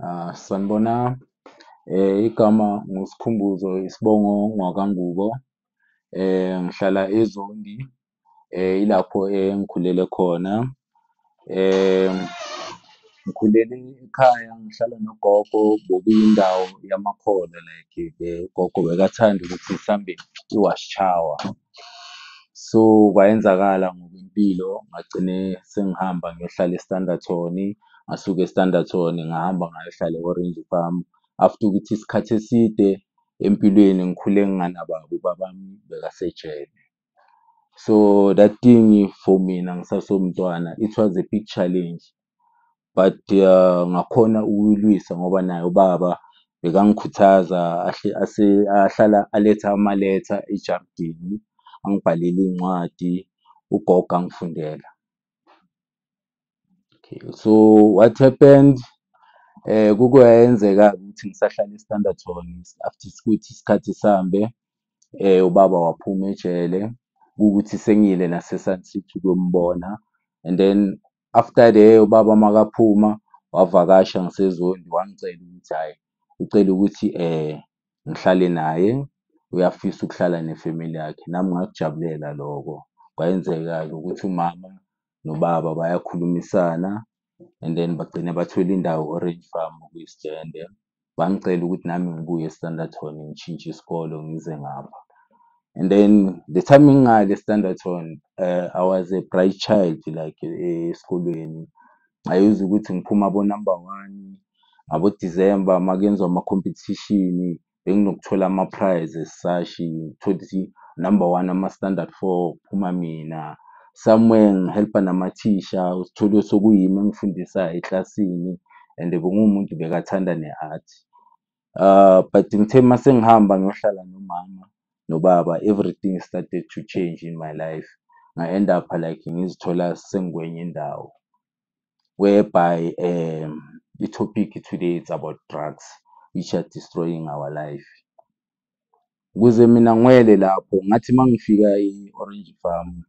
Ah, sanibona. Igama nguSikhumbuzo, isibongo ngwakaNgubo. Ngihlala eZondi, ilapho engikhulele khona. Ngikhulele ekhaya ngihlala nogogo bekuyindawo yamakholwa, like ugogo bekathanda ukuthi sihambe i-watch tower. So kwayenzakala ngokwempilo ngagcine sengihamba ngiyohlala e-Standerton, ngasuka e-Standerton ngahamba ngayohlala e-Orange Farm. After ukuthi isikhathi eside empilweni ngikhule nginganababa, ubabami bekasejele. So that thing for mina ngisasewumntwana, it was a big challenge, but ngakhona ukuyilwisa ngoba naye ubaba bekangikhuthaza ahlala aletha amaletha ejardini, angibhalele iy'ncwadi, ugogo angifundela. Okay, so what happened, kukwayenzeka ukuthi ngisahlala e-Standerton after ukuthi isikhathi sihambe, ubaba waphuma ejele kuwukuthi sengiyile nase-Sun City ukuyombona. And then after there ubaba makaphuma wavakasha ngiseZondi, wangicela ukuthi hhayi, ucela ukuthi ngihlale naye, uyafisa ukuhlala nefemeli yakhe. Nami ngakujabulela lokho. Kwayenzeka-ke ukuthi umama nobaba bayakhulumisana and then bagcine bathole indawo e-Orange Farm okuyi-stand. Bangicela ukuthi nami ngibuye e-Standerton ngishintshe isikolo ngize ngapha. And then the time ngingale e-Standerton, I was a bright child, like esikolweni. Ngayizwa ukuthi ngiphuma abo-number one ngabo-December makuyenziwa ama-competition, benginokuthola ama-prize as such, uthole ukuthi number one ama-standard four kuphuma mina. Somewhere ngi-help-a namathisha, uthole sekuyimi engifundisayo eklasini and benguwumuntu bekathanda ne-art. But ngithe mase ngihamba ngiyohlala nomama nobaba, everything started to change in my life. Nga-end up-a like ngizithola sengikwenye indawo whereby i-topic today, it's about drugs which are destroying our life. Ukuze mina ngiwele lapho, ngathi mangifika e-Orange Farm,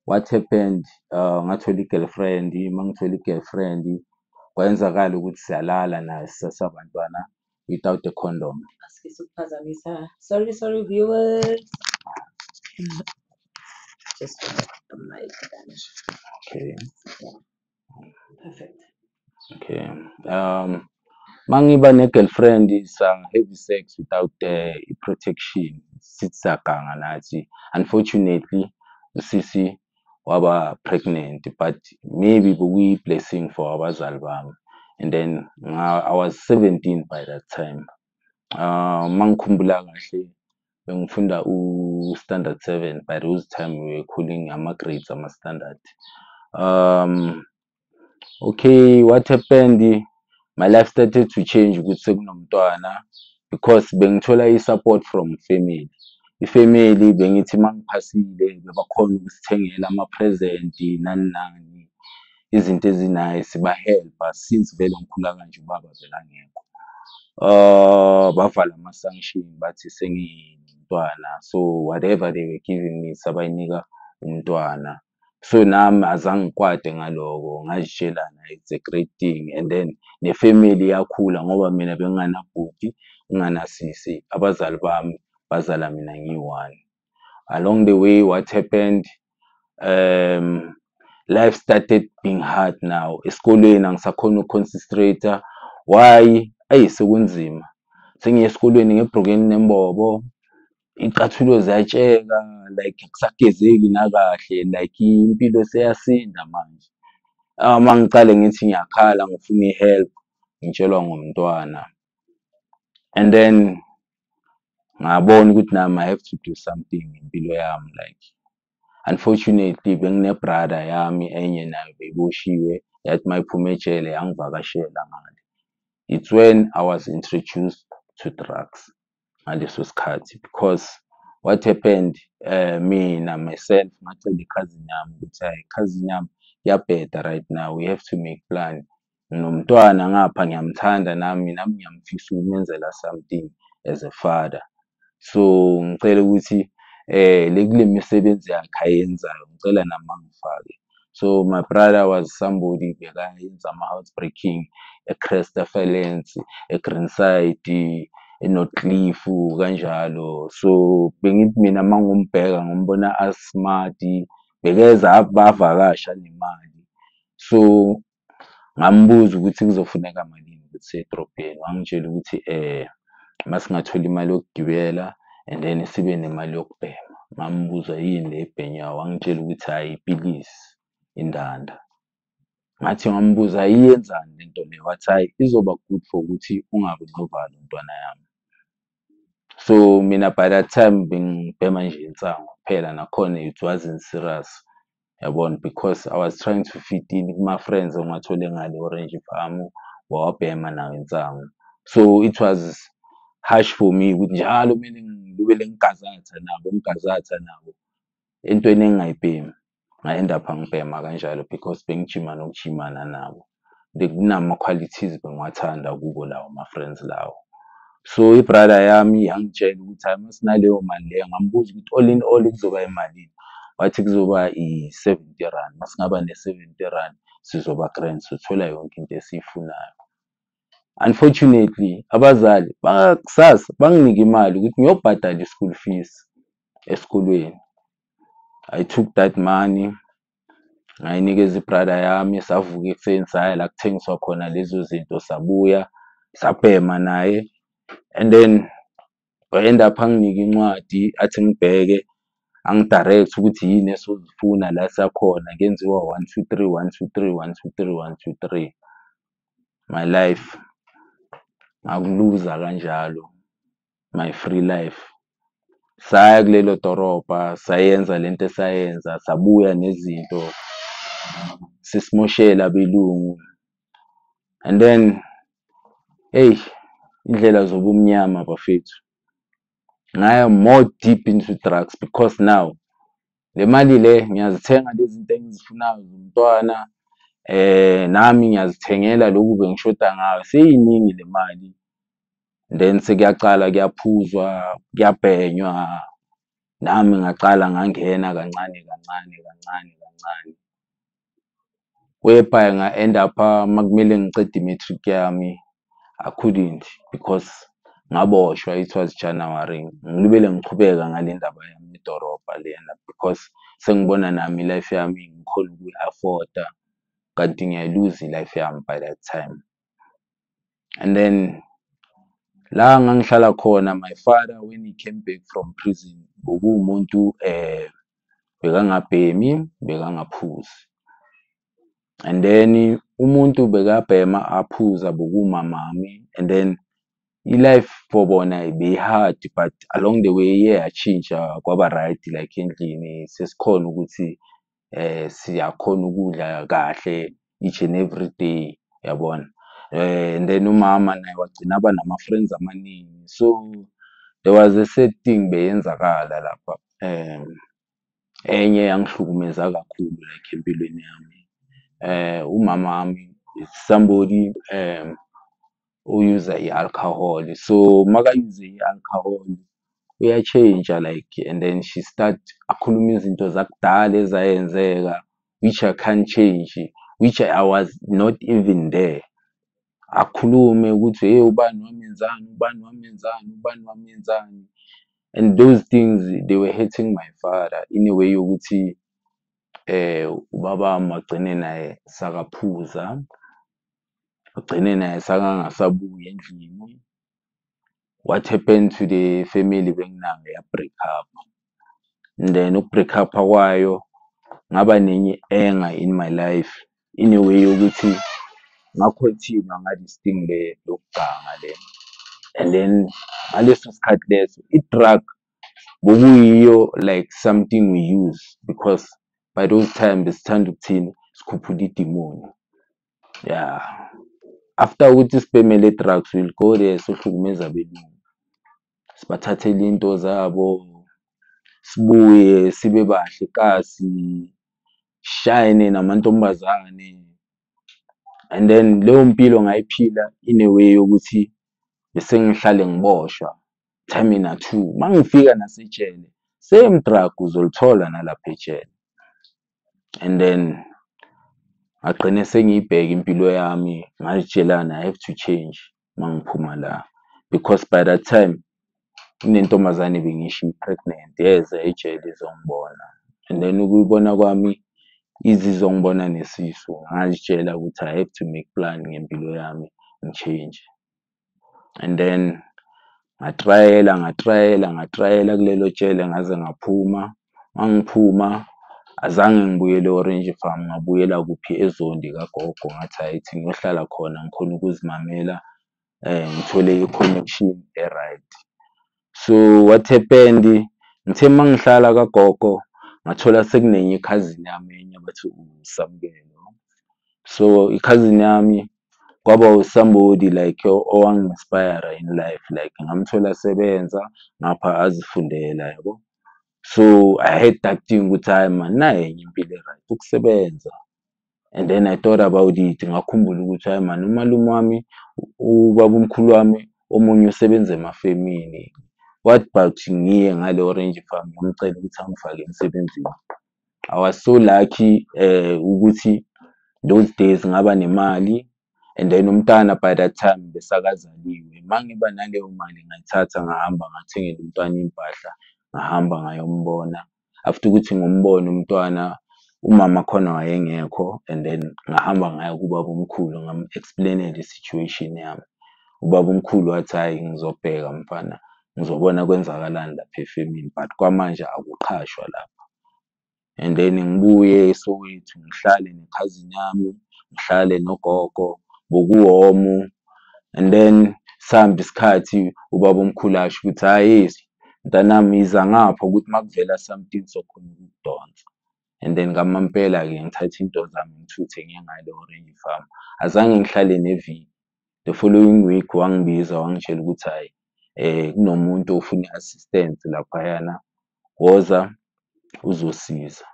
what happened, ngathola i-girlfriend. Mangithola i-girlfriend, kwayenzakala ukuthi siyalala naye sisasabantwana without a condom. Asike sikuphazamisa. Sorry, sorry, viewers. Just gonna put the mic down. Okay. Yeah. Perfect. Okay. Mangiba ne-girlfriend, sa have sex without i-protection, sithi siyaganga nathi. Unfortunately usisi waba pregnant, but maybe bekuyi-blessing for abazali bami. And then I was 17 by that time. Mangikhumbula kahle bengifunda u-standard 7. By those time we were calling ama-grades ama-standard. Okay, what happened, my life started to change ukuthi sekunomntwana because bengithola i-support from family. I-family bengithi mangiphasile bebakhona ukusithengela ama-present, nani nani, izinto ezi-nice, ba-help-a since vele ngikhula kanje ubaba vele angekho. Bavala ama-sanction, bathi sengiyimntwana, so whatever they were giving me sabayinika umntwana. So nami azange ngikwate ngaloko, ngazitshela it's a great thing. And then ne-family yakhula ngoba mina benginganabhuti, nginganasisi, abazali bami bazala mina ngiyi-one. Along the way, what happened, life started being hard now. Esikolweni angisakhoni uku-concentrate. Why? Eyi, sekunzima, sengiya esikolweni ngebhruku elinembobo, iy'cathulo ziyatsheka, like akusagezeki nakahle, like impilo seyasinda manje. Uma ngicale ngithi ngiyakhala ngifuna i-help, ngitshelwa ngomntwana. And then ngabona ukuthi nami I have to do something ngempilo yami. Like, unfortunately bengine-brother yami enye nayo beyiboshiwe, yathi mayiphuma ejele yangivakashela ngale. It's when I was introduced to drugs ngaleso sikhathi because what happened, mina myself ngacela i-cousin yami ukuthi, hhayi cousin yami, kuyabheda right now, we have to make plan. Nginomntwana ngapha, ngiyamthanda nami, nami ngiyamfisa ukumenzela something as a father. So ngicela ukuthi le kule misebenzi yakhe ayenzayo, ngicela nami angifake. So my brother was somebody bekayenza ama-house breaking e-Cresta Falance, e-Greenside, e-Northcliff kanjalo. So bengithi mina uma ngimbheka ngimbona a-smart, bekeza bavakasha nemali. So ngambuza ukuthi kuzofuneka malini ukuthi siye edrobheni, wangitshela ukuthi masingathola imali yokugibela and then sibe nemali yokubhema. Ngambuza yini le ebhenywayo, wangitshela ukuthi hhayi ipilisi indanda. Ngathi ngambuza iyenzani lento le, wathi hhayi izoba good for ukuthi ungabi novalo ntwana yami. So mina by that time bengibhema nje insangu kuphela, nakhona it wasn't serious, yabona, because I was trying to fit in kuma-friends engiwathole ngale Orange Farm, bawabhema nawo insangu. So it was harsh for me ukuthi njalo kumele ngilibele ngigazatha nabo, ngigazatha nabo entweni engingayibhemi. Nga-end up-a ngibhema kanjalo because bengijima nokujimana nabo. Bekunama-qualities bengiwathanda kubo lawo ma-friends lawo. So i-brother yami yangitshela ukuthi hhayi masinaleyo mali leyo, ngambuza ukuthi all in all kuzoba imalini, wathi kuzoba i-70 rand, masingaba ne-70 rand sizoba grand, sothola yonke into esiyifunayo. Unfortunately abazali kusasa banginike imali ukuthi ngiyobhadala i-school fees esikolweni. I took that money ngayinikeza i-brother yami, savuka ekuseni saya la kuthengiswa khona lezo zinto, sabuya sabhema naye and then wa-end up anginike incwadi athi ngibheke, angi-direct ukuthi yini esozifuna la siyakhona, kuyenziwa one two three, one two three, one two three, one two three. My life ngakuluza kanjalo, my free life. Saya kulelo dorobha sayenza lento esayenza, sabuya nezinto sesimoshela abelungu and then eyi indlela zobumnyama bafethu. Ngaya more deep into drugs because now le mali le ngiyazithenga lezi zinto engizifunayo zomntwana, nami ngiyazithengela lokhu bengishoda ngayo, seyiningi le mali. Then sekuyacala kuyaphuzwa, kuyabhenywa, nami ngacala ngangena kancane kancane kancane kancane. Whereby nga-end up-a makumele ngicede i-matric yami, I couldn't because ngaboshwa, it was January. Ngilibele ngichubeka ngale ndaba yami yedorobha lena because sengibona nami i-life yami ngikhona ukuyi-afford-a kanti ngiyayiluza i-life yami by that time. And then la ngangihlala khona, my father when he came back from prison bekuwumuntu bekangabhemi, bekangaphuzi. And then umuntu bekabhema aphuza bekuwumamami and then i-life for bona beyi-hard but along the way iye yashintsha kwaba right, like endlini sesikhona ukuthi siyakhona ukudla kahle each and every day, yabona. And then umama naye wagcina aba nama-friends amaningi, so there was a sad thing beyenzakala lapha, enye yangihlukumeza kakhulu like empilweni yami. Umama wami is somebody o-use-a i-alcohol, so maka-use i-alcohol uya-change-a like and then she start akhulume izinto zakudala ezayenzeka which I can't change, which I was not even there. Akhulume ukuthi hey, ubani wamenzani, ubani wamenzani, ubani wamenzani, and those things, they were hurting my father in a way yokuthi ubaba wami wagcine naye sakaphuza, wagcine naye sakangasabuyi endlini. What happened to the family benginayo ya-break up and then uku-break up kwayo ngaba nenye anger in my life in a way yokuthi nga-continue ngale thing le yokuganga le and then ngaleso sikhathi leso i-drug bekuyiyo like something we use because by those time besithanda ukuthini, sikhuphula idimoni. Yeah, after ukuthi sibheme le drugs, we'll go there sohlukumeza abelungu, sibathathele into zabo, sibuye sibe bahle kasi shine namantombazane. And then leyo mpilo ngayiphila in a way yokuthi bese ngihlale ngiboshwa time na two mangifika nasejele, same drug uzolithola nalapha ejele. And then Ngagqine sengiyibheka impilo yami, ngazitshelana I have to change mangiphuma la, because by that time kunentombazane bengisho i-pregnant, yeza ejele izongibona, and then ukuyibona kwami izizongibona nesisu, ngazitshela ukuthi I have to make plan ngempilo yami, ngi-change. And then ngatrayela, ngatrayela, ngatrayela kulelo jele ngaze ngaphuma. Mangiphuma azange ngibuyele e-Orange Farm, ngabuyela kuphi, eZondi kagogo. Ngathi ayithi ngiyohlala khona, ngikhone ukuzimamela, ngithole i-connection e-right. So what happened, ngithe mangihlala kagogo ngathola sekunenye i-cousin yami enye abathi uSamkelo. So i-cousin yami kwaba somebody like owangi-inspire in life, like ngamthola asebenza ngapha azifundela, yabo. So I had that thing ukuthi hhayi man, nayi enye impilo e-right, ukusebenza. And then I thought about it, ngakhumbula ukuthi hhayi man, umalume wami, ubabomkhulu wami omunye usebenza emafemini, what about ngiye ngale Orange Farm ngiyomcela ukuthi angifake emsebenzini. I was so lucky ukuthi those days ngaba nemali, and then umntwana by that time besakazaliwe. Mangiba naleyo mali ngayithatha ngahamba ngathengela umntwana iy'mpahla, ngahamba ngayombona. After ukuthi ngimbone umntwana, umama khona wayengekho, and then ngahamba ngaya kubabomkhulu ngamu-explain-ela i-situation yami. Ubabomkhulu wathi hhayi, ngizobheka mfana, ngizobona kwenzakalani lapha efemini, but kwamanje akuqhashwa lapha. And then ngibuye eSoweto ngihlale ne-cousin yami, ngihlale nogogo, bokuwomu. And then sihamba isikhathi, ubabomkhulu asho ukuthi hhayi mntanami, iza ngapha ukuthi makuvela something sokhona ukukudonsa. And then ngamampela-ke ngithathe into zami ngithuthe ngiye ngale Orange Farm. Azange ngihlale neviki, the following week wangibiza wangitshela ukuthi hhayi, kunomuntu ofuna i-assistance laphayana, woza uzosiza.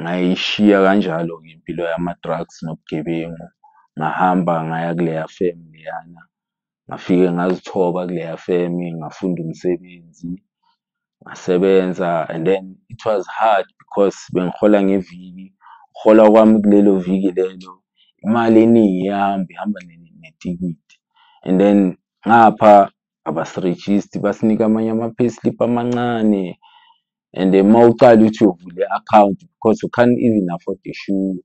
Ngayishiya kanjalo-ke impilo yama-drugs nobugebengu, ngahamba ngaya kuleya femu leyana, ngafike ngazithoba kuleya femu, ngafunda umsebenzi, ngasebenza. And then it was hard because bengihola ngeviki. Ukuhola kwami kulelo viki lelo, imali eningi iyahamba, ihamba netikiti. And then ngapha abasirejisti, basinika amanye ama-payslip amancane, and mawucala uthi uyovula i-akhawunti, because you can't even afford a shoe,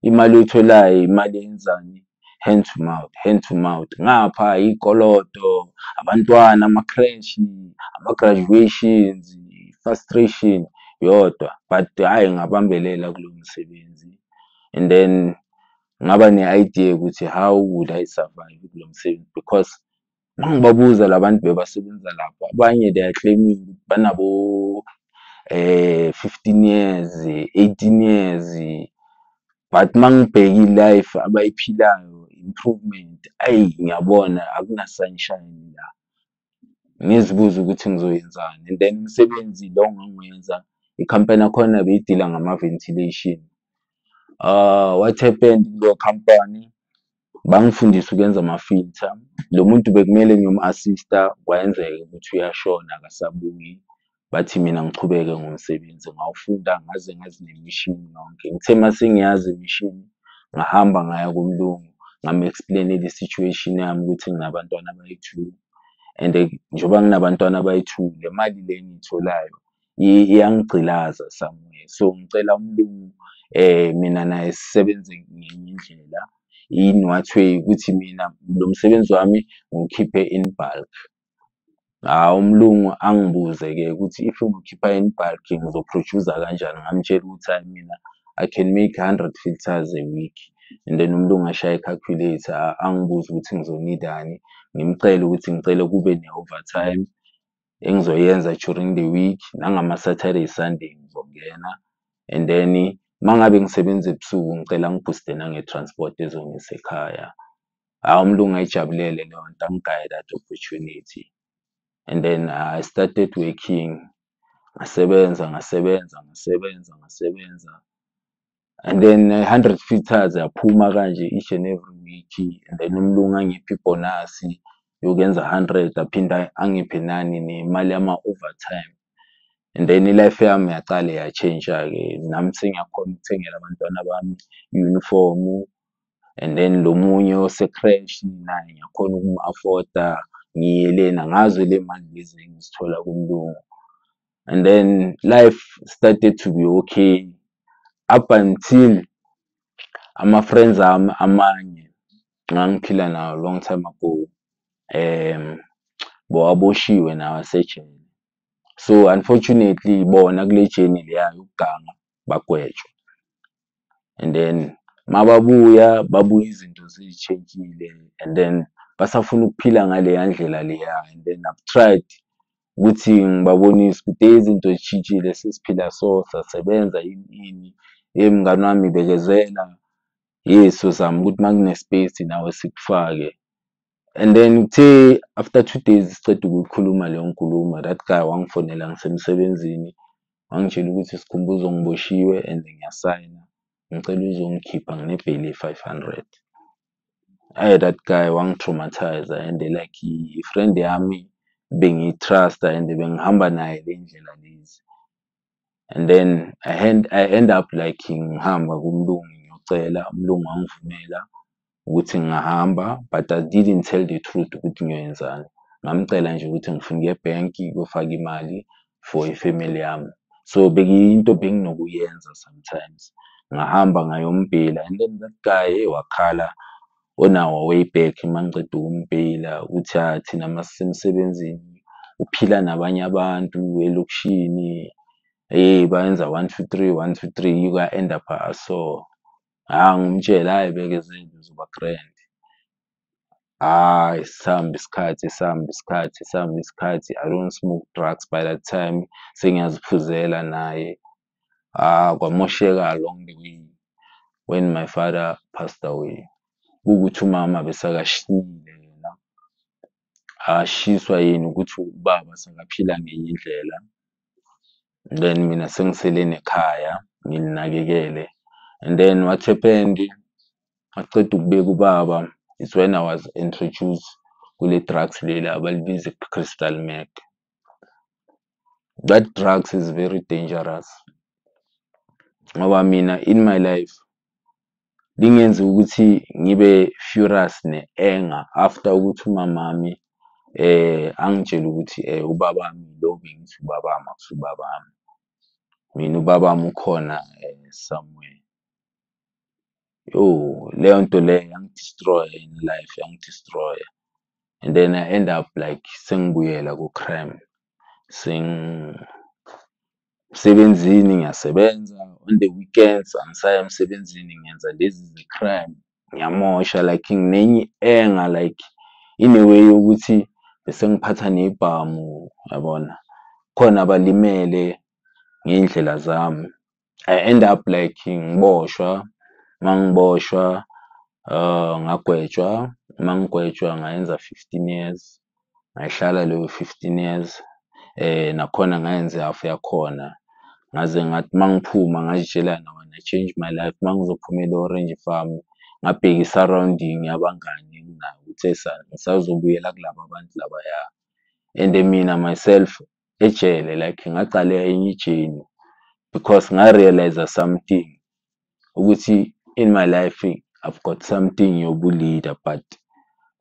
imali oyitholayo imali eyenzani, hand to mouth, hand to mouth. Ngapha iy'koloto, abantwana, ama-creche, ama-graduations, frustration yodwa. But hhayi, ngabambelela kulowo msebenzi, and then ngaba ne-idea ukuthi how would I survive kulo msebenzi, because mangibabuza la bantu bebasebenza lapha, abanye they are claiming ukuthi banabo 15 years, 18 years, but mangibheka i-life abayiphilayo, improvement, ayi ngiyabona akuna-sunshine la. Ngizibuze ukuthi ngizoyenzani. And then umsebenzi lo engangiwenza, ikhampani yakhona beyidila ngama-ventilation. What happened kuleyo khampani, bangifundisa ukwenza ama-filter. Lo muntu bekumele ngiyomu-assist-a, kwayenzeka ukuthi uyashona, akasabuyi. Bathi mina ngichubeke ngomsebenzi, ngawufunda ngaze ngazi nemishini yonke. Ngithe mase ngiyazi imishini, ngahamba ngaya kumlungu, ngamu-explain-ela i-situation yami ukuthi nginabantwana abayi-two, and njengoba nginabantwana abayi-two, le mali le engiyitholayo iyangigcilaza somewhere, so ngicela umlungu mina naye sisebenze ngenye indlela. In what way? Ukuthi mina lo msebenzi wami ngiwukhiphe in bulk. Hhawu, umlungu angibuze-ke ukuthi if ngiwukhipha in bulk ngizo-produce-a kanjani. Ngamtshela ukuthi hhayi, mina I can make 100 filters a week, and then umlungu ashaye i-calculator, angibuze ukuthi ngizonidani. Ngimcele ukuthi ngicela kube ne-overtime engizoyenza during the week, nangama-Saturday, Sunday ngizongena, and then uma ngabe ngisebenza ebusuku ngicela angi-boost-e nange-transport ezongisa ekhaya. Hhawu, umlungu ayijabulele leyo nto, angigaye that opportunity, and then I started working. Ngasebenza, ngasebenza, ngasebenza, ngasebenza, and then 100 filters yaphuma kanje each and every week, and then umlungu angiphe ibhonasi yokwenza 100, aphinde angiphe nani nemali yama-overtime. And then i-life yami yaqale yatshentsha-ke, nami sengiyakhona ukuthengela abantwana bami i-uniform, and then lo munye ose-creche naye ngiyakhona ukumu-afford-a, ngiye lena ngazo le mali lezi engizithola kumlungu. And then life started to be okay up until ama-friends ami amanye ngangiphila nawo long time ago bowaboshiwe nawo asejele. So unfortunately bona kule journey leya yokuganga bagwetshwa, and then mababuya babuya izinto sey'tshentshile, and then basafuna ukuphila ngaleya ndlela leya. And then I've tried ukuthi ngibabonise ukuthi hey, izinto zitshintshile, sesiphila so, siyasebenza, ini ini. Hey mngani wami, bekezela, yes, uzama ukuthi makune-space nawe sikufake. And then kuthe after 2 days siceda ukuyikhuluma leyo nkulumo, that guy wangifonela ngisemsebenzini, wangitshela ukuthi, "Sikhumbuzo, ngiboshiwe and ngiyasayina, ngicela uzongikhipha, ngine-bail ye-500." Hhayi, that guy wangi-traumatise and like i-friend yami bengiyi-trust-a and bengihamba naye le ndlela lezi. And then I end up like ngihamba kumlungu ngiyocela, umlungu wangivumela ukuthi ngingahamba, but I didn't tell the truth ukuthi ngiyoyenzani. Ngamcela nje ukuthi ngifuna ukuya ebhenki ukuyofaka imali for i-family yami. So bekuyinto benginokuyenza sometimes. Ngahamba ngayombheyila and then that guy, hheyi, wakhala on our way back mangiceda ukumbheyila ukuthi ha, thina masisemsebenzini uphila nabanye abantu elokishini, hey, bayenza one two three, one two three, end up so. Ha, ngimtshele, hhayi, bekezela, uzoba grand. Hhayi, sihamba isikhathi, sihamba isikhathi, sihamba isikhathi, I don't smoke drugs by that time, sengiyaziphuzela naye. Ah, kwamosheka along the way when my father passed away. Kuwukuthi umama besakashiyile yena, akashiswa yini ukuthi ubaba sekaphila ngenye indlela, then mina sengisele nekhaya ngilinakekele. And then what happened, maceda ukubeka ubaba is when I was introduced kule drugs leli abalibiza i-crystal meth. That drugs is very dangerous ngoba mina in my life lingenza ukuthi ngibe furious ne-anger after ukuthi umamami angitshele ukuthi ubabami lo bengithi ubabami akusiwo ubabami. Mina ubabami ukhona somewhere. Yo, leyo nto leyo yangi-destroy-a in life, yangi-destroy-a and then I end up like sengibuyela ku-crime. Emsebenzini ngiyasebenza, on the weekends angisayi emsebenzini, ngenza lezi ze-crime, ngiyamosha, like nginenye i-anger, like in a way yokuthi bese ngiphatha ney'bhamu, yabona, khona abalimele ngey'ndlela zami. I end up like ngiboshwa, mangiboshwa ngagwetshwa, mangigwetshwa ngayenza 15 years, ngayihlala leyo 15 years, nakhona ngayenza i-half yakhona. Ngaze ngathi mangiphuma ngazitshela, I wanna change my life. Mangizophumela e-Orange Farm ngabheka i-surrounding yabangani enginabo ukuthi ngisazobuyela kulaba bantu labaya, and mina myself ejele like ngacala enye i-journey because nga-realise-a something ukuthi in my life I've got something yobu-leader, but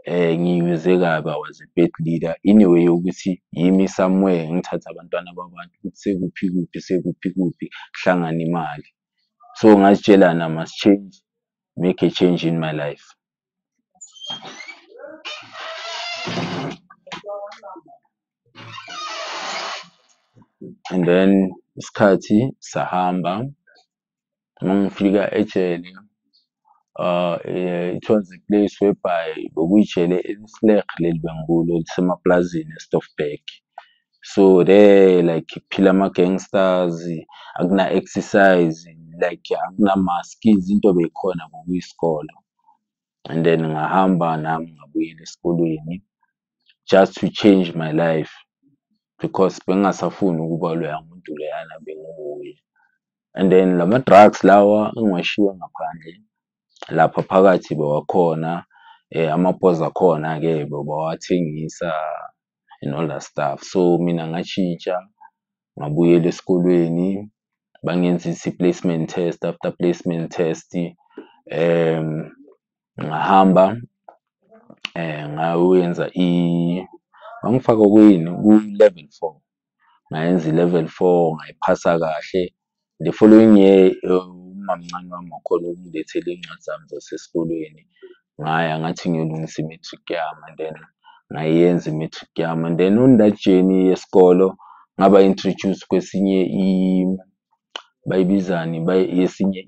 ngiyi-use kabi. I was a bad leader in a way yokuthi yimi somewhere ngithathe abantwana babantu ukuthi sekuphi kuphi, sekuphi kuphi, kuhlangane imali. So ngazitshela I must change, make a change in my life. And then isikhathi sahamba, mangifika ejele it was a place whereby bekuyijele elisleg leli bengikulo elisemaplazini e-Stoffberg. So there like kuphila ama-gangsters, akuna-exercise, like akunama-skills, into beyikhona bekuyisikolo. And then ngahamba nami ngabuyela esikolweni just to change my life because bengingasafuni ukuba loya muntu loyana bengiwuye. And then lama-drugs lawa engiwashiya ngaphandle lapha phakathi bewakhona, amabhoza akhona-ke bebawathengisa and all that stuff. So mina ngatshintsha. Ngabuyela esikolweni, bangenzisa i-placement test. After placement test, ngahamba ngayoyenza bangifaka kuyini, ku-level four. Ngayenza i-level four, ngayiphasa kahle. The following year, umamncane wami wakhona ukungilethela iy'ncwadi zami zasesikolweni. Ngaya ngathi ngiyolungisa i-matric yami and then ngayenza i-matric yami. And then on that journey yesikolo ngaba introduce kwesinye, bayibizani, yesinye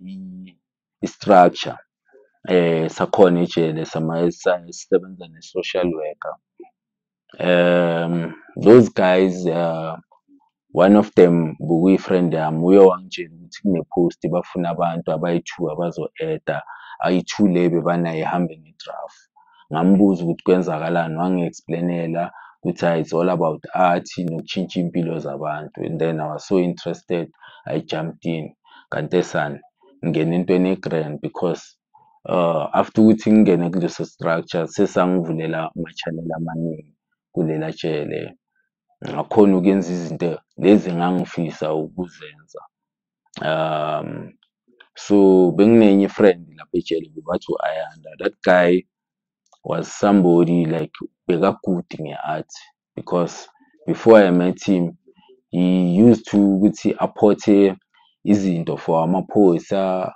i-structure sakhona ejele sisebenza ne-social worker. Those guys, one of them bekuyi-friend yami, uye wangitshela ukuthi kune-post, bafuna abantu abayi-two abazo-add-a, ayi-two le bebanayo ihambe nge-draft. Ngambuza ukuthi kwenzakalani, wangi-explain-ela ukuthi hhayi, it's all about art nokushintsha iy'mpilo zabantu. And then I was so interested, I jumped in. Kanti esani ngingena entweni e-grand because after ukuthi ngingene kuleso structure sesangivulela ama-channel amaningi kulela jele. Ngakhona ukuyenza izinto lezi engangifisa ukuzenza. So benginenye i-friend lapha ejele, bebathi u-Ayanda. That guy was somebody like beka-good nge-art because before I met him, he used to ukuthi aphothe izinto for amaphoyisa,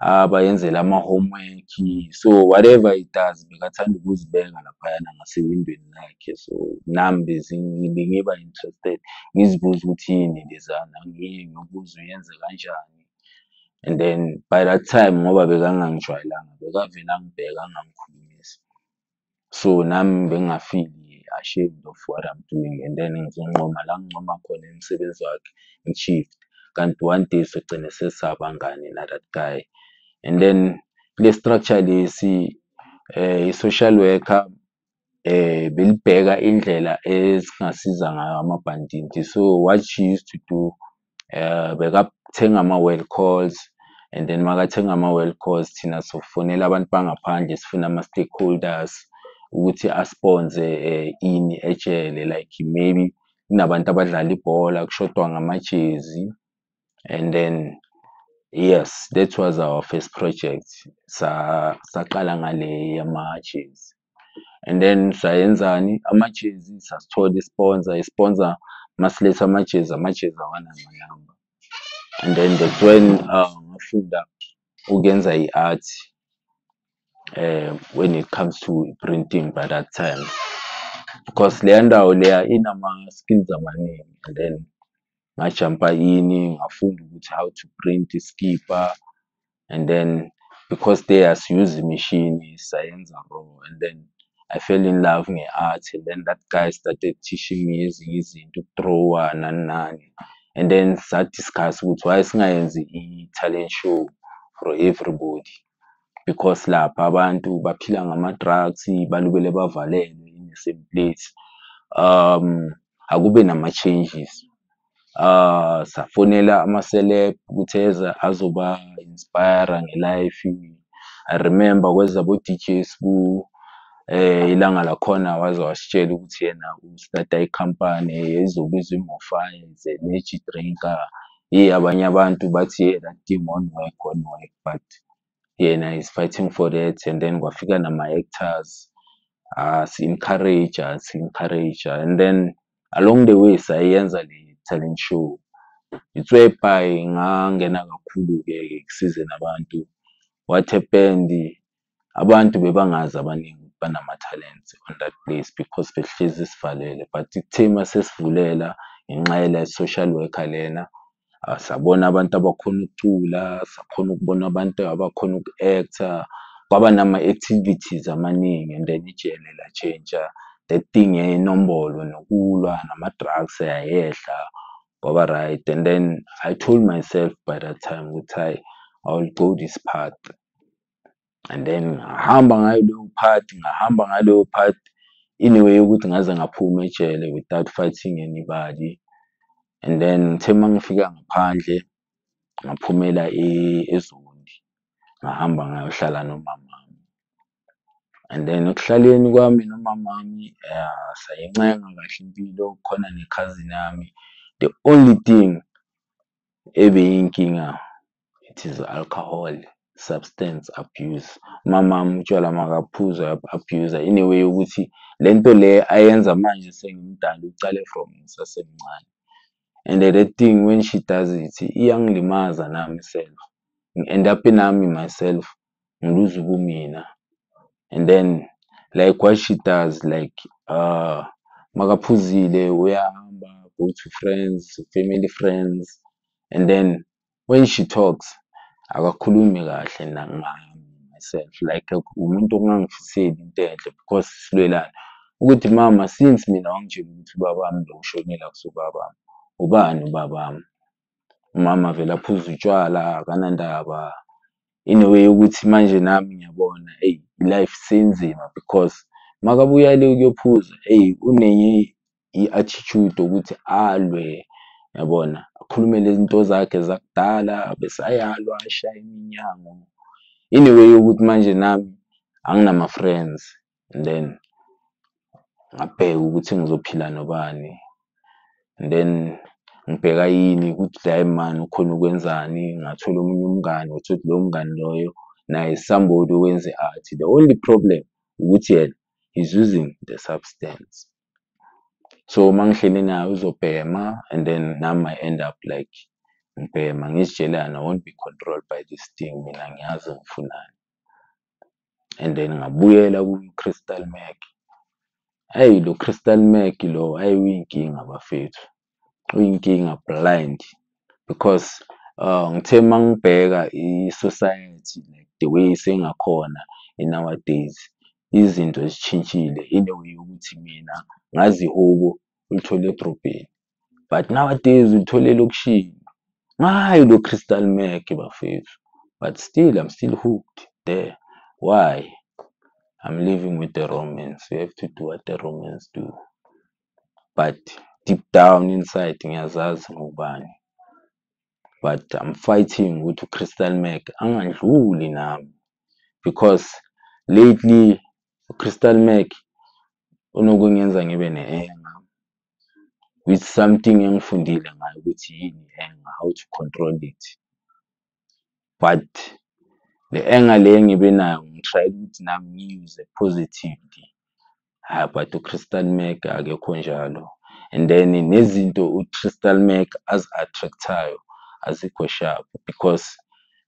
abayenzela ama-homework. So whatever he does, bekathanda ukuzibeka laphayana ngasewindweni lakhe. So nami bengiba interested, ngizibuza ukuthi yini lezana, ngiye ngiyobuza uyenze kanjani. And then by that time, ngoba bekangangijwayelanga, bekavele angibheke angangikhulumisi. So nami benginga-feel-i ashamed of what I'm doing and then ngizoncoma la ngincoma khona umsebenzi wakhe, ngi-shift. Kanti one day sogcine sesabangani na that guy. And then kule structure lesi, i-social worker belibheka indlela esingasiza ngayo amabhanditi. So what she used to do, bekathenga ama-well calls and then makathenga ama-well calls, thina sofonela abantu bangaphandle, sifuna ama-stakeholders ukuthi a-sponsor ini ejele, like maybe kunabantu abadlala ibhola, kushodwa ngamajezi. And then yes, that was our first project. Saqala ngale yamajezi and then sayenzani amajezi, sasithola i-sponsor. I-sponsor masiletha amajezi, amajezi awanama-number. And then that's when ngafunda ukuyenza i-art when it comes to printing by that time because leya ndawo leya inama-skills amaningi. And then ngajampa ini, ngafunda ukuthi how to print iskipa. And then because there asiyuzi imishini, sayenza raw. And then I fell in love nge-art and then that guy started teaching me ezinye izinto, uku-draw-a nani nani. And then sa-discuss ukuthi why singayenzi i-talent show for everybody because lapha abantu baphila ngama-drugs, balubele bavalelwe in the same place, akube nama-changes. Safonela ama-celeb ukuthi eze azoba-inspire nge-life. I remember kweza bo-DJ Sbu, ilanga lakhona waze wasitshela ukuthi yena u-start-a ikhampani ezobizwa i-Mofaya, is energy drinker. Abanye abantu bathi, yeah, that thing won't work, won't work, but yena is fighting for that. And then kwafika nama-actors, asi-encourage, asi-encourage. And then along the way sayenza le talent show. It's whereby ngangena kakhulu-ke ekusizeni abantu. What happened, abantu bebangazi abaningi ukuthi banama-talents on that place because besihlezi sivalele, but kuthe masesivulela ngenxa yale social worker lena, sabona abantu abakhona ukucula, sakhona ukubona abantu abakhona uku-act-a, kwaba nama-activities amaningi. And then ijele latshentsha, that thing yenombolo nokulwa nama-drugs yayehla, kwaba right. And then I told myself by that time ukuthi hhayi, I will go this path. And then ngahamba ngayo leyo path, ngahamba ngaleyo path in a way yokuthi ngaze ngaphuma ejele without fighting anybody. And then ngithe mangifika ngaphandle, ngaphumela eZondi, ngahamba ngayohlala nomamami. And then ekuhlaleni kwami nomamami, sayincenga kahle impilo, khona ne-cousin yami. The only thing ebeyinkinga, it is alcohol, substance abuse. Umamami utshwala makaphuza uya-abuse in a way yokuthi lento le ayenza manje sengimdala ucale from ngisasemncane. And that thing, when she does it, iyangilimaza nami self. Ngi-end up nami myself ngiluza ubumina. And then like what she does, like makaphuzile uyahamba, go to friends, family friends, and then when she talks akakhulumi kahle ngami myself, like umuntu ongangifiseli into enhle because silwelana ukuthi mama, since mina wangitshela ukuthi ubabami lo ushonile, akusubabami, ubani ubabami? Umama vele aphuze utshwala, akanandaba, in a way yokuthi manje nami ngiyabona, eyi, life senzima, because makabuya le ukuyophuza, eyi, unenye i-attitude ukuthi alwe, yabona, akhulume lezi zinto zakhe zakudala bese ayalwa, ashaye iminyango, in a way yokuthi manje nami anginama-friends. And then ngabheka ukuthi ngizophila nobani, and then ngibheka yini ukuthi hayi man, ukhona ukwenzani. Ngathola omunye umngani, uthola lowo mngani loyo naye somebody owenza i-art. The only problem ukuthi yena he's using the substance, so uma ngihleli naye uzobhema and then nami I end up like ngibhema, ngizitshelana I won't be controlled by this thing, mina ngiyazi ngifunani. And then ngabuyela ku-crystal meth. Eyi, lo crystal meth lo, ayi, uyinkinga bafethu, uyinkinga blind, because ngithe mangibheka i-society, like the way sengakhona in nowadays, izinto zishintshile in a way yokuthi mina ngazi ihhoko ulithole edrobheni, but nowadays ulithole elokishini ngayo lo crystal meth bafethu. But still I'm still hooked there. Why? I'm living with the Romans. You have to do what the Romans do. But deep down inside ngiyazazi ngubani, but I'm fighting ukuthi u-crystal meth angandluli nami, because lately u-crystal meth unokungenza ngibe ne-anger, with something engifundile ngayo ukuthi yini i-anger, how to control it. But le anger le engibe nayo, ngi-try ukuthi nami ngiyi-use positively. Hhayi, but u-crystal meth akekho njalo. And then nezinto u-crystal meth azi-attract-ayo azikho sharp, because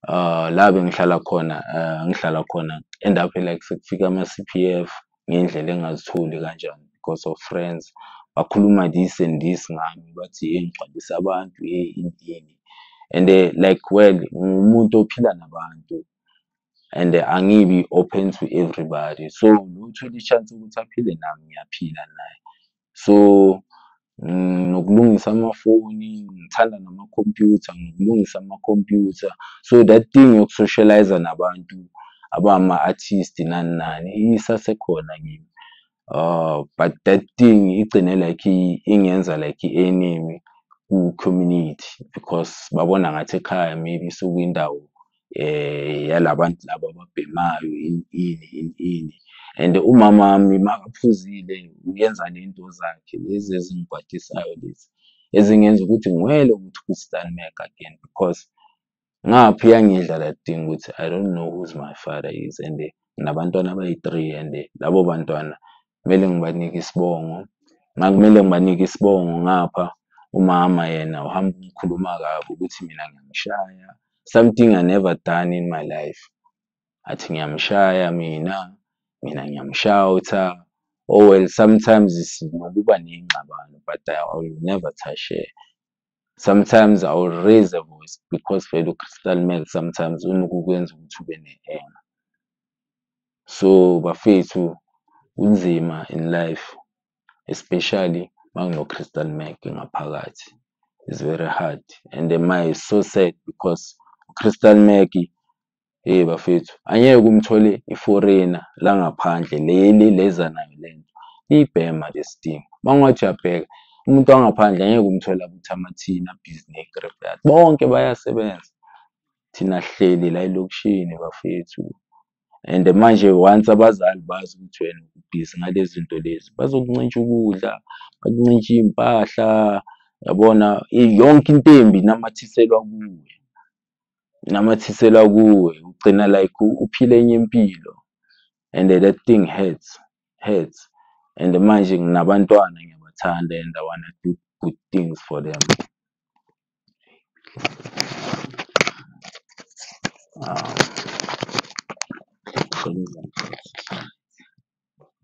la bengihlala khona, ngihlala khona, end up like sekufika ama-C_P_F ngendlela engingazitholi kanjani because of friends bakhuluma this and this ngami, bathi hey, ngigcwalisa abantu, hey, ini ini. And like, well, ngiwumuntu ophila nabantu and angibi open to everybody, so lo othola i-chance ukuthi aphile nami, ngiyaphila naye. So nokulungisa amafoni, ngithanda namakhompyutha, nokulungisa amakhompyutha, so that thing yoku-socialise-a nabantu abama-artist nani nani isasekhona kimi. But that thing igcine like ingenza like i-enemy ku-community, because babona ngathi ekhaya maybe sekuyindawo yalabantu laba ababhemayo, ini ini ini ini. And umama wami makaphuzile uyenza ley'nto zakhe lezi ezingikwatisayo, lezi ezingenza ukuthi ngiwele ukuthi ku-crystal meth again, because ngapha iyangidla that thing ukuthi I don't know who's my father is, and nginabantwana abayi-three, and labo bantwana kumele ngibanike isibongo, kumele ngibanike isibongo. Ngapha umama yena uhamba ungikhuluma kabi ukuthi mina ngiyamshaya, something I never done in my life. Athi ngiyamshaya mina, mina ngiyam-shout-a. Oh well, sometimes sinokuba ney'ngxabano, but I will never touch her. Sometimes I will raise a voice because vele u-crystal meth sometimes unokukwenza ukuthi ube ne-anger. So bafethu, kunzima in life, especially makuno-crystal meth ngaphakathi, it's very hard. And it's so sad because u-crystal meth, hey bafethu, angeke umthole i-foreigner la ngaphandle leli leza nayo lento iyibhema this thing. Mangathi uyabheka umuntu wangaphandle, angeke umthole abutha amathini, abhizi ne-graveyard, bonke bayasebenza. Thina sihleli la elokishini bafethu, and manje once abazali bazi ukuthi wena ubhizi ngalezi zinto lezi, bazokuncintsha ukudla, bakuncintshe iy'mpahla. Yabona yonke into embi inamathiselwa kuwe, inamathiselwa kuwe, ugcina like uphila enye impilo and that thing hurts, hurts. And manje nginabantwana, ngiyabathanda and I wanna do good things for them.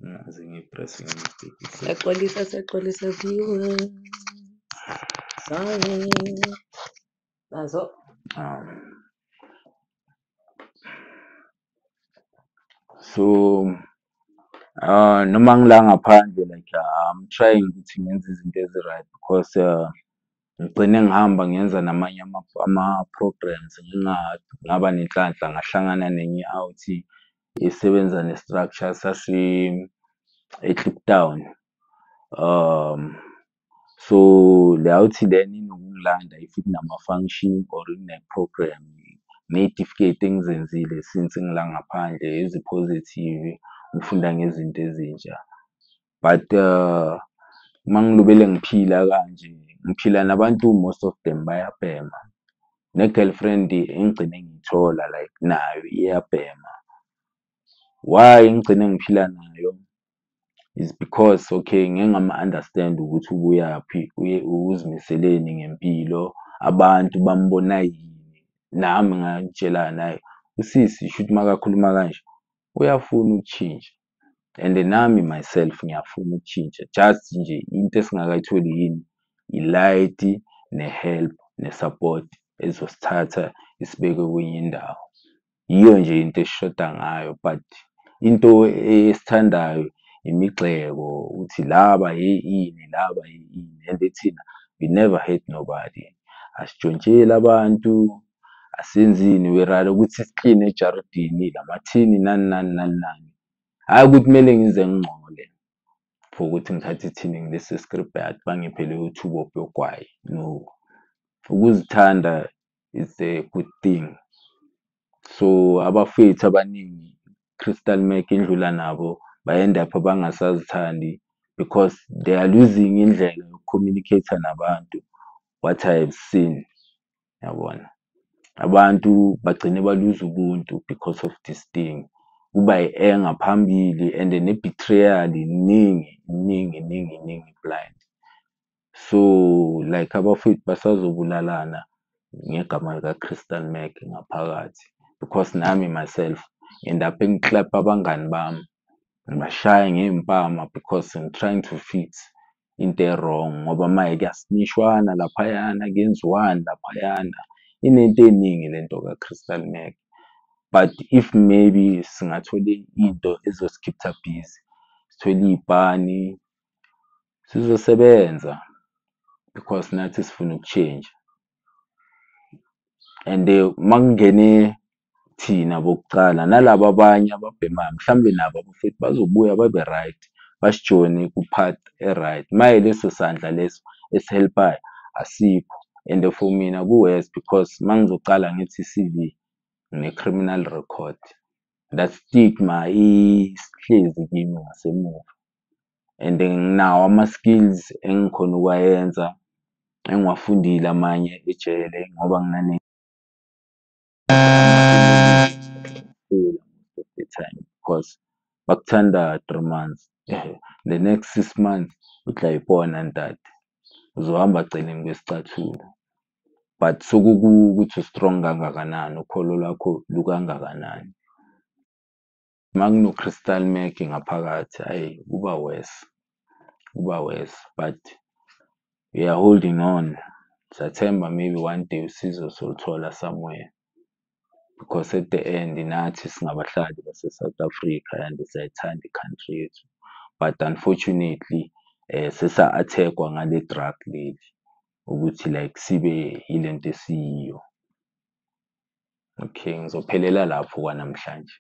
Ngaze ngiyipresse nge-mistake. Siyaxolisa, siyaxolisa viewers. Sorry. Nazo. So noma ngila ngaphandle, like I'm trying ukuthi ngenze izinto ezi-right because ngigcine ngihamba ngenza namanye ama-programs, ngaba nenhlanhla ngahlangana nenye i-out esebenza ne-structure sase e-Kliptown. So le out lena inokungilanda if kunama-function or kune-program, ney'tifiketi engizenzile since ngila ngaphandle ezi-positive, ngifunda ngezinto ezintsha. But mangilobele ngiphila kanje, ngiphila nabantu, most of them bayabhema, ne-girlfriend engigcine ngiyithola like nayo iyabhema. Why ngigcine ngiphila nayo is because, okay, ngike ngama-understand ukuthi ubuyaphi, uzimiseleni ngempilo, abantu bambona yini. Nami ngay'tshela naye usisi shuthi makakhuluma kanje uyafuna ukushintsha and nami myself ngiyafuna ukushintsha, just nje into esingakayitholi yini, i-light ne-help ne-support ezosithatha isibeke kwenye indawo. Yiyo nje into esishoda ngayo, but into esithandayo imigxeko ukuthi laba ini, laba ini, and thina we never hate nobody, asitshontsheli abantu, asenzini, we rather ukuthi sikline ejaridini lamathini, nani nani nani nani. Hhayi ukuthi kumele ngize ngingcole for ukuthi ngithathe ithini ngilise e-scrapyard bangiphe leyo tube yogwayi, no. Ukuzithanda is a good thing. So abafethu abaningi crystal meth indlula nabo ba-end up bangasazithandi because they are losing indlela yoku-communicate-a nabantu, what I have seen, yabona. Abantu bagcine baluza ubuntu because of this thing. Kuba i-anger phambili and ne-betrayal iningi, iningi, iningi, iningi blind. So like abafowethu basazobulalana ngegama lika-crystal meth ngaphakathi because nami myself end up ngiklebha abangani bami, ngibashaya ngey'mpama because I'm trying to fix into e-wrong ngoba maye kuyasnishwana laphayana, kuyenziwani laphayana, inento ey'ningi lento ka-crystal meth. But if maybe singathola into ezosi-keep-a busy, sithole iy'pani sizosebenza because nathi sifuna uku-change-a and makungene thina bokucala nalaba abanye ababhemayo mhlawumbe nabo abafethu bazobuya babe right, basijoyine ku-path e-right. Maye leso sandla leso esi-help-ayo asikho and for mina ku-worse because mangizocala ngithi i-C_V ngine-criminal record, that stigma isihlezi kimi ngasemuva and nginawo ama-skills engikhona ukuwayenza engiwafundile amanye ejele ngoba most of the time because bakuthanda 3 months, the next 6 months utlayibona ntate, uzohamba celeni kwesicathulo but sekukuwe ukuthi u-strong kangakanani, ukholo lwakho lukangakanani. Makuno-crystal meth ngaphakathi hhayi kuba worse, kuba worse but we are holding on. Siyathemba maybe one day usizo soluthola somewhere because at the end nathi singabahlali base-South Africa and siyayithanda i-country yethu but unfortunately sesa-attack-wa ngale drug leli ukuthi like sibe yilento esiyiyo. Okay, ngizophelela lapho kwanamhlanje.